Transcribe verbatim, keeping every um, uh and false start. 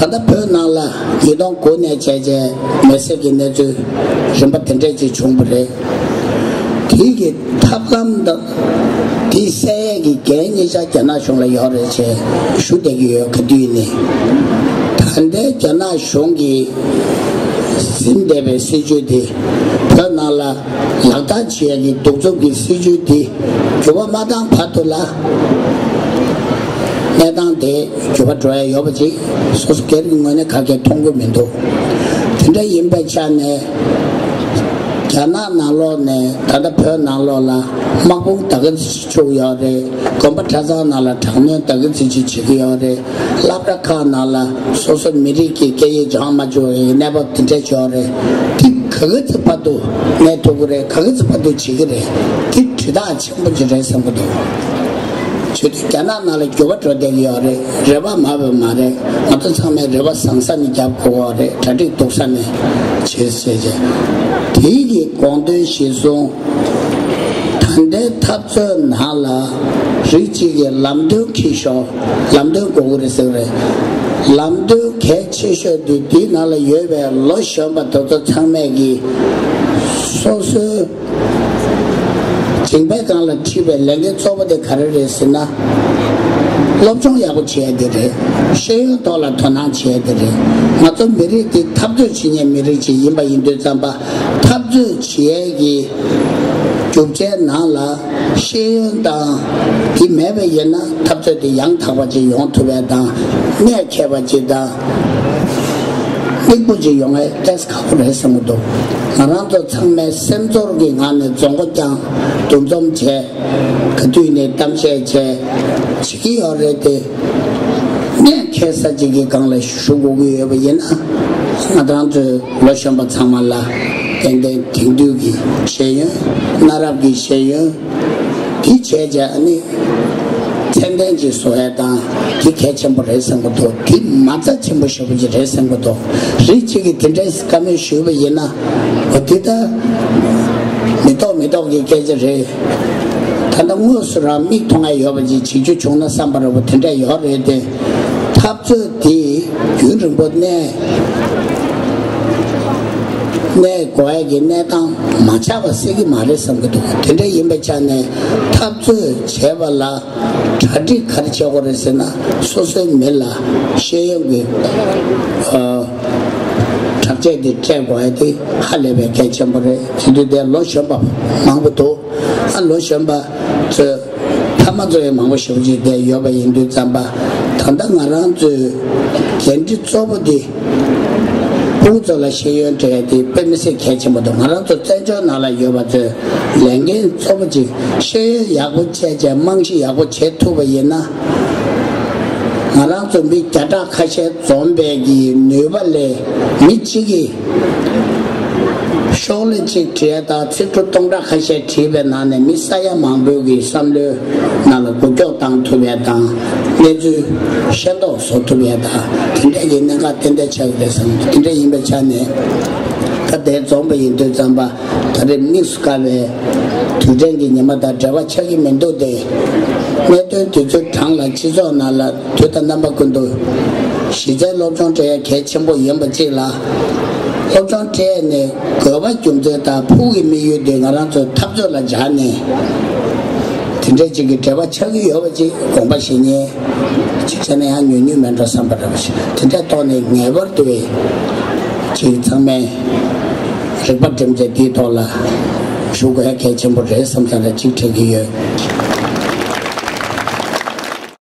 ད་ལྟ་བོད་ནང་ལ་ཉིས་སྟོང་དགུ་ནས་བྱས་རྗེས་མེ་སྲེག་གི་གནས་ཚུལ་རིམ་པ་དེ་འདྲས་ཅིག་བྱུང་བ་རེད། དེའི་གི་ཐབས་ལམ་དང་དེའི་སེལ་ཡས་ཀྱི་འགན་གཉིས་ཆ་རྒྱ་ནག་གཞུང་ལ་ཡོད་རེད་ཅེས་ཞུ་བསྡད་ཀྱི་ཡོད། ག་དུས་ནས་ད་ལྟའི་རྒྱ་ནག་གཞུང་གིས་ཟིན་བསྡད་པའི་སྲིད་བྱུས་དེ་བོད་ནང་ལ་ལག་བསྟར་བྱེད་ཡས་ཀྱི་གདུག་རྩུབ་ཀྱི་སྲིད་བྱུས་དེ་འགྱུར་བ་མ་བཏང་བར་དུ་ལ་གནས་སྟངས་དེ་འགྱུར་བ་འགྲོ་ཡ་ཡོད་པ་ཅིག་སོ་སོ་སྒེར་གྱི་ངོས་ནས་ག་གེ་མཐོང་གི་མི་འདུག་དེ་འདྲ་ཡིན་པའི་ཆ་ནས་རྒྱ་ནག་ནང་ལོགས་ནས་ད་ལྟ་བོད་ནང་ལོགས་ལ་དམག་དཔུང་ད་ག་ཚོད་བཅུག་ཡོད་རེད། དགོན་པ་གྲྭ་ཚང་ནང་ལ་དྲག་གནོན་ད་ག་ཚོད་ཅིག་བྱེད་ཀྱི་ཡོད་རེད། སློབ་གྲྭ་ཁག་ནང་ལ་སོ་སོ་མི་རིགས་ཀྱི་སྐད་ཡིག་སྦྱང་མ་བཅུག་པའི་གནས་བབ་དེ་འདྲ་ཡོད་རེད། དེ་ག་ག་ཚོད་བར་དུ་གནས་ཐུབ་ཀྱི་རེད། ག་ག་ཚོད་བར་དུ་བྱེད་ཀྱི་རེད། དེ་དྲི་རྟགས་ཆེན་པོ་ཅིག་རེད་བསམ་གྱི་འདུག་བྱས་ཏེ་རྒྱ་ནག་ནང་ལ་འགྱུར་བ་འགྲོ་བསྡད་ཀྱི་ཡོད་རེད། རེ་བ་མ་བོས་མ་རེད། ང་ཚོ་ཚང་མས་རེ་བ་བཟང་ས་ནས་རྒྱབ་དགོས་པ་རེད། གྲ་སྒྲིག་སྡུག་ས་ནས་བྱེད་ཟེར་བྱས། དེའི་གི་དགོངས་དོན་གཞིར་བཟུང་ད་ལྟའི་འཐབ་རྩོད་ནང་ལ་རིགས་གཅིག་གི་ལམ་སྟོན་འཁྱེར་ཤོག་ལམ་སྟོན་དགོས་ཀྱི་རེད་ཟེར་བ་རེད། ལམ་སྟོན་གལ་ཆེ་ཤོས་དེ་དེའི་ནང་ལ་ཡོད་པའི་ལོ་གཞོན་པ་དེ་ཚོ་ཚང་མས་ཀྱི་སོ་སོའི་མཇིང་པའི་སྒང་ལ་ཁྲིད་པའི་ལས་འགན་གཙོ་བོ་དེ་ག་རེ་རེད་ཟེར་ན། སློབ་སྦྱོང་ཡག་པོ་བྱེད་ཡ་དེ་རེད། ཤེས་ཡོན་ཐོག་ལ་དོ་སྣང་བྱེད་ཡ་དེ་རེད། ང་ཚོ་མི་རིགས་དེ་འཐབ་རྩོད་བྱེད་མཁན་མི་རིགས་ཅིག་ཡིན་པ་ཡིན་དུས་ཙམ་པ། འཐབ་རྩོད་བྱེད་ཡས་ཀྱི་རྒྱུ་ཆའི་ནང་ལ་ཤེས་ཡོན་དང་དེ་མེད་པ་ཡིན་ན་འཐབ་རྩོད་དེ་ཡང་དག་པ་ཅིག་ཡོང་ཐུབ་ཡས་དང་། གནད་འཁེལ་བ་ཅིག་དང་། མིག་དཔེ་ཅིག་ཡོང་ཡས་ཏོག་ཙམ་ཁག་པོ་རེད་བསམ་གྱི་འདུག་ང་རང་ཚོ་ཚང་མས་སེམས་ཚོར་གྱི་ངང་ནས་རྫོང་སྒོ་བསྐྱངས། འདུ་འཛོམས་བྱས། ག་དུས་ནས་གཏམ་བཤད་བྱས་བྱེད་ཀྱི་ཡོད་རེད་དེ། གནད་འཁེལ་ས་ཅིག་གི་སྒང་ལ་ཞུ་དགོས་ཀྱི་ཡོད་པ་ཡིན་ན། ང་རང་ཚོའི་ལོ་གཞོན་པ་ཚང་མ་ལ་ཏན་ཏན་དེང་དུས་ཀྱི་ཤེས་ཡོན། གནའ་རབས་ཀྱི་ཤེས་ཡོན་དེ་བྱས་རྗེས་ཨ་ནི་ཚད་ལྡན་ཅིག་བཟོ་ཡ་དང་དེ་གལ་ཆེན་པོ་རེད་བསམ་གྱི་འདུག་དེ་མ་རྩ་ཆེན་པོ་ཞེ་པོ་ཅིག་རེད་བསམ་གྱི་འདུག་རིགས་གཅིག་གིས་དེ་འདྲའི་བཀའ་མོལ་ཞུས་པ་ཡིན་ན། འོ་དེ་ད་མི་ཐོག་མི་ཐོག་གི་སྐད་ཆ་རེད། ད་ལྟ་དངོས་སུ་རང་མིག་མཐོང་ཡ་ཡོད་པ་ཅིག་བྱེད་རྒྱུ་བྱུང་ན་བསམ་པ་རེད་པ། དེ་འདྲ་ཡོད་རེད་དེ། འཐབ་རྩོད་དེ་རྒྱུན་རིང་པོ་གནས་གནས་དགོས་ཡ་གི་གནས་སྟངས་མ་ཆགས་པ་སྲིད་ཀྱི་མ་རེད་བསམ་གྱི་འདུག་དེ་འདྲ་ཡིན་པའི་ཆ་ནས་འཐབ་རྩོད་བྱེད་པ་ལ་གྲ་སྒྲིག་ག་རེ་བྱེད་དགོས་རེད་ཟེར་ན། སོ་སོའི་མི་ལ་ཤེས་ཡོན་གྱི་ཨ་དྲག་ཆས་དེ་སྤྲད་དགོས་ཡ་དེ་ཧ་ལས་པའི་གལ་ཆེན་པོ་རེད། དེ་དུས་དེ་ལོ་གཞོན་པ་མང་པོ་འདུག་ཨ་ལོ་གཞོན་པ་ཚོས་ཕ་མ་ཚོ་ཡང་མང་པོ་ཞེ་པོ་ཅིག་བསྡད་ཡོད་པ་ཡིན་དུས་ཙམ་པ། ད་ལྟ་ང་རང་ཚོའི་འགན་འཁྲི་གཙོ་བོ་དེ་ཕྲུ་གུ་ཚོ་ལ་ཤེས་ཡོན་སྤྲད་ཡ་དེ་དཔེ་མི་སྲིད་གལ་ཆེན་པོ་འདུག་ང་རང་ཚོ་བཙན་བྱོལ་ནང་ལ་ཡོད་པ་ཚོའི་ལས་འགན་གཙོ་བོ་གཅིག་ཤེས་ཡོན་ཡག་པོ་སྤྲད་བྱས་རྨང་གཞི་ཡག་པོ་བྱེད་ཐུབ་པ་ཡིན་ན། ང་རང་ཚོ་མི་བརྒྱ་ཕྲག་ཁ་ཤས་འཛོམས་པའི་གི་ནུས་པ་ལས་མི་གཅིག་གིས་ཤོག་ལྷེ་གཅིག་བྲིས་དང་ཚིག་འབྲུ་སྟོང་ཕྲག་ཁ་ཤས་བྲིས་པའི་ནང་ནས་མི་ས་ཡ་མང་པོའི་གི་བསམ་བློའི་ནང་ལ་འགུལ་སྐྱོད་བཏང་ཐུབ་ཡས་དང་། གནས་ཚུལ་ཤེས་རྟོགས་བཟོ་ཐུབ་ཡས་དང་། དེ་འདྲ་གི་གནད་འགག་ཏན་ཏན་ཆགས་ཀྱི་རེད་བསམ། དེ་འདྲ་ཡིན་པའི་ཆ་ནས་ད་ལྟའི་འཛོམས་པ་ཡིན་དུས་ཙམ་པ། ད་རེས་དམིགས་སུ་བཀར་བའི་དུས་དྲན་གྱི་ཉི་མ་དང་འབྲེལ་བ་ཆགས་ཀྱི་མི་འདུག་སྟེ། གནད་དོན་དེ་ཚོའི་གྲངས་ལ་སྤྱི་ཚོགས་ནང་ལ་དུས་དང་རྣམ་པ་ཀུན་ཏུ་གཞི་རྩའི་སློབ་སྦྱོང་སྤྲད་ཡ་གལ་ཆེན་པོ་ཡིན་པ་གཅིག་ལ། སློབ་སྦྱོང་སྤྲད་ནས་དགོས་པ་རྒྱུ་མཚན་དང་ཕུགས་ཀྱི་དམིགས་ཡུལ་དེ་ང་རང་ཚོའི་འཐབ་རྩོད་ལ་སྦྱར་ནས། དེ་འདྲའི་ཅིག་གི་འབྲེལ་བ་ཆགས་ཀྱི་ཡོད་པ་ཅིག་དགོངས་པ་བཞེས་མཁན་ཅིག་བྱས་ན་ཡང་ཉུང་ཉུང་མེད་འགྲོ་བསམ་པ་རེད་པ་ཞིག་དེ་འདྲའི་ཐོག་ནས་ངེས་པར་དུ་ཅིག་ཚང་མས་རིག་པ་སྒྲིམ་བྱས་དེའི་ཐོག་ལ་ཞུགས་དགོས་གལ་ཆེན་པོ་རེད་བསམ་ས་ལ་ཅིག་དྲན་གྱི་ཡོད།